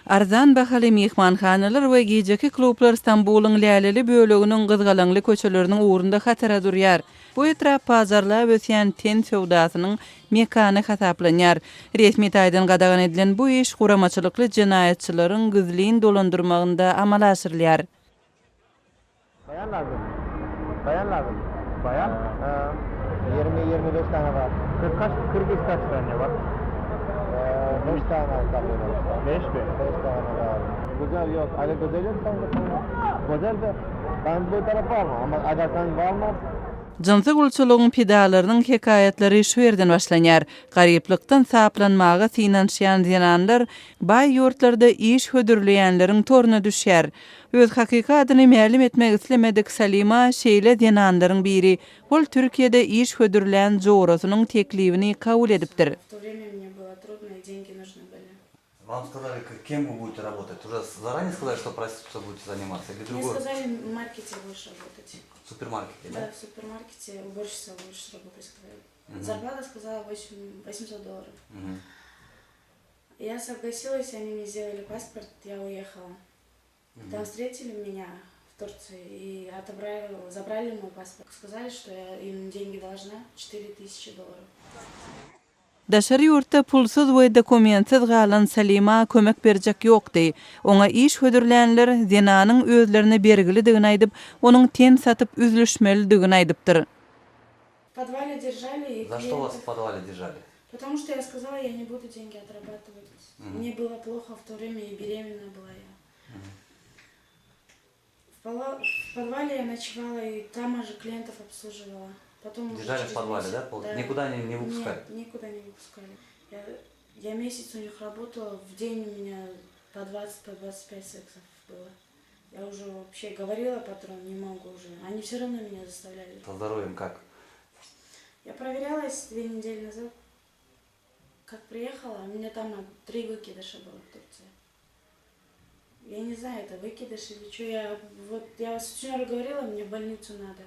Arzan bahaly myhmanhanalar we gijeki klublar Stambulyň läleli böleginiň gyzgalaňly köçeleriniň ugrunda hatara durýar. Bu etrap pajarlap ösýän ten söwdasynyň mekany hasaplanýar. Resmi taýdan gadagan edilen bu iş guramaçylykly jenaýatçylaryň gizlin dolandyrmagynda amala aşyrylýar. Bayan lazım. Bayan lazım. Bayan? Ha. 20 25 tane var. 40 kaç Kırgız kaç tane var? Ee, 5 tane kalıyor. 5 mi? 5 tane var. Güzel yok. Ali güzel yok sen de. Güzel de. Ben bu tarafa alma ama eğer sen alma Jynsy gulçulygyň pidalarynyň hekaýatlary şu ýerden başlanýar. Garyplykdan saplanmaga synanyşýan zenanlar baý ýurtlarda iş hödürleýänleriň toruna düşýär. Öz hakyky adyny mälim etmek islemedik Salima şeýle zenanlaryň biri. Ol Türkiýede iş hödürlän jorasynyň teklibini kabul edipdir. Вам сказали, кем вы будете работать? Уже заранее сказали, что проституцией будете заниматься или Мне другое? сказали, в маркете будешь работать. В супермаркете, да? Да, в супермаркете уборщица будешь работать, сказали. Зарплата сказала 8, 800 долларов. Мгм. Я согласилась, они мне сделали паспорт, я уехала. Там встретили меня в Турции и отобрали, забрали мой паспорт. Сказали, что я им деньги должна, 4000 долларов. Daşary ýurtda pulsuz we dokumentsiz galan Salima kömek berjek ýokdy. Oňa iş hödürlänler zenanyň özlerine bergilidigini aýdyp, onuň ten satyp üzlüşmelidigini aýdypdyr. В подвале держали и За что вас клиентов- в подвале держали? Потому что я сказала, я не буду деньги отрабатывать. Мне было плохо в то время и беременна была я. В, пола- в подвале я ночевала и там же клиентов обслуживала. Потом уже Держали в через подвале, месяц- да? пол- Никуда не, не выпускали? Нет, никуда не выпускали. Я, я месяц у них работала, в день у меня по 20, по 25 сексов было. Я уже вообще говорила патрон, не могу уже. Они все равно меня заставляли. Со здоровьем как? Я проверялась две недели назад. Как приехала, у меня там на три выкидыша было в Турции. Я не знаю, это выкидыш или что. Я вот я с сутенеру говорила, мне в больницу надо.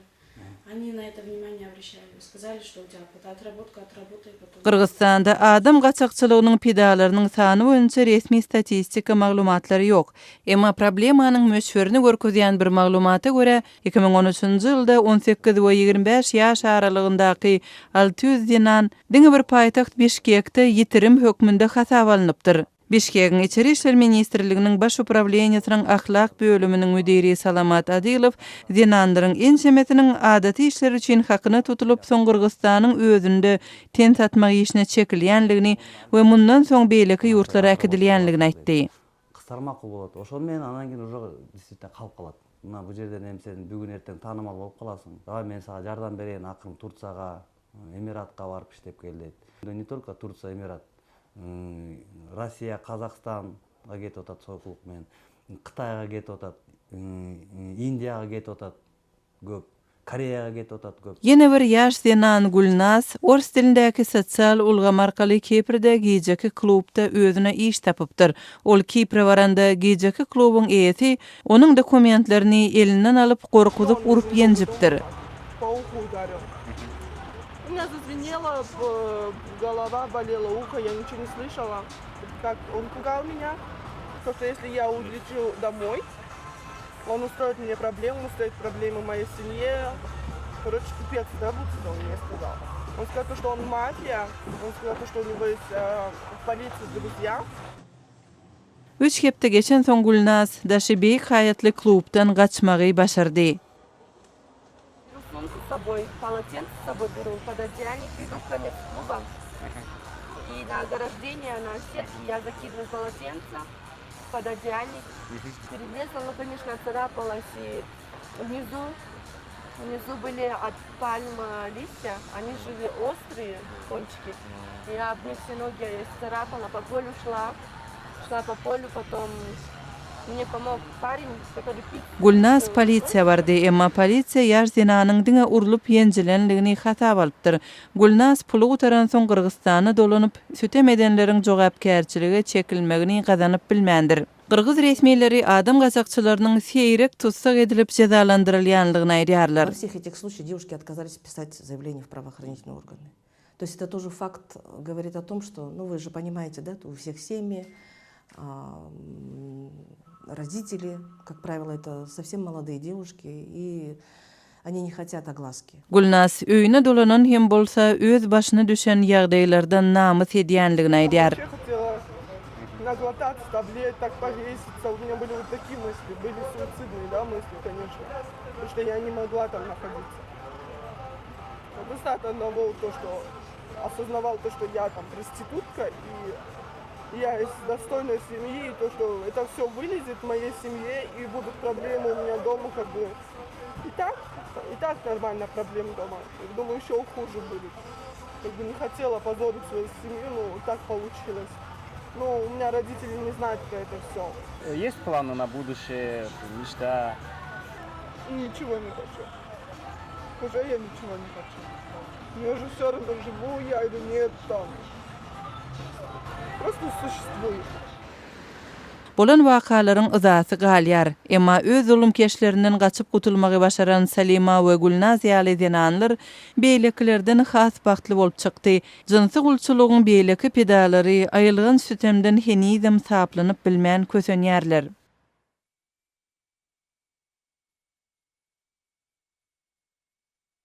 Они на это внимание обращали. Сказали, что у тебя вот отработка, отработай потом. Gyrgyzystanda adam gaçakçylygynyň pidalarynyň sany boýunça resmi statistika maglumatlary ýok. Emma problemanyň möçberini görkezýän bir maglumata görä, 2013-nji ýylda 18 we 25 ýaş aralygyndaky 600 zenan diňe bir paýtagt Bişkekde ýitirim hökmünde hasaba alnypdyr. Bişkegiň Içeri işler ministrliginiň baş uprawleniýesiniň ahlak bölüminiň müdiri Salamat Adylow zenanlaryň ençemesiniň adaty işler üçin hakyna tutulyp, soň Gyrgyzystanyň özünde ten satmak işine çekilýänligini we mundan soň beýleki ýurtlara äkidilýänligini aýtdy. Кыздар макул болот. Ошону менен анан кийин уже действительно калып калат. Мына бул жерден эми сен бүгүн эртең таанымал болуп каласың. Давай мен сага жардам берейин, акырын Турцияга, Эмиратка барып иштеп кел дейт. Не только Турция, Эмират, Россия, Казакстанга кетип атат сойкулук менен, Кытайга кетип атат, Индияга кетип атат көп, Кореяга кетип атат көп. Ýene bir ýaş zenan Gülnaz ors dilindäki sosial ulgam arkaly Kiprde gijeki klubda özüne iş tapypdyr. Ol Kipre baranda gijeki klubuň eýesi onuň dokumentlerini elinden alyp gorkuzyp urup ýenjipdir. По уху ударил. У меня зазвенело, э, голова болела, ухо, я ничего не слышала. Как он пугал меня, то, что если я улечу домой, он устроит мне проблемы, устроит проблемы моей семье. Короче, пипец, да, будет, он мне сказал. Он сказал, то, что он мафия, он сказал, то, что у него есть э, в полиции друзья. Üç hepde geçensoň Gülnaz daşy beýik haýatly klubdan gaçmagy başardy. Беру сумку с собой, полотенце с собой беру, пододеяльник, иду в конец клуба. И на ограждение, на сетки я закидываю полотенце, пододеяльник. Перелезла, ну, конечно, царапалась и внизу, внизу были от пальм листья, они же острые кончики. Я об них все ноги исцарапала, по полю шла, шла по полю, потом мне помог парень, который пить. Gülnaz polisiýa bardy, emma polisiýa ýaş zenanyň diňe urlup ýenjilenligini hasaba alypdyr. Gülnaz puly gutaransoň Gyrgyzystana dolanyp, sütem edenleriň jogapkärçilige çekilmegini gazanyp bilmändir. Gyrgyz resmileri adam gaçakçylarynyň seýrek tussag edilip jezalandyrylýanlygyny aýdýarlar. Во всех этих случаях девушки отказались писать заявление в правоохранительные органы. То есть это тоже факт э, говорит о том, что, ну вы же понимаете, да, у всех семьи. Родители, как правило, это совсем молодые девушки, и они не хотят огласки. Gülnaz öýüne dolanan hem bolsa, öz başyna düşen ýagdaýlardan namys edýänligini aýdýar. Вообще хотела наглотаться таблеток, повеситься. У меня были вот такие мысли, были суицидные, да, мысли, конечно. Потому что я не могла там находиться. Просто от одного то, что осознавал то, что я там проститутка, и я из достойной семьи, и то, что это все вылезет в моей семье, и будут проблемы у меня дома, как бы. И так, и так нормально проблем дома. Я думаю, еще хуже будет. Как бы не хотела позорить свою семью, но так получилось. Но у меня родители не знают про это все. Есть планы на будущее, мечта? Ничего не хочу. Уже я ничего не хочу. Мне уже все равно, живу я или нет там. Просто существую. Bolan wakalaryň yzasy galýar. Emma öz zulumkeşlerinden gaçyp gutulmagy başaran Salima we Gülnaz ýaly zenanlar beýlekilerden has bagtly bolup çykdy. Jynsy gulçulygyň beýleki pidalary aýylganç sütemden henizem saplanyp bilmän kösenýärler.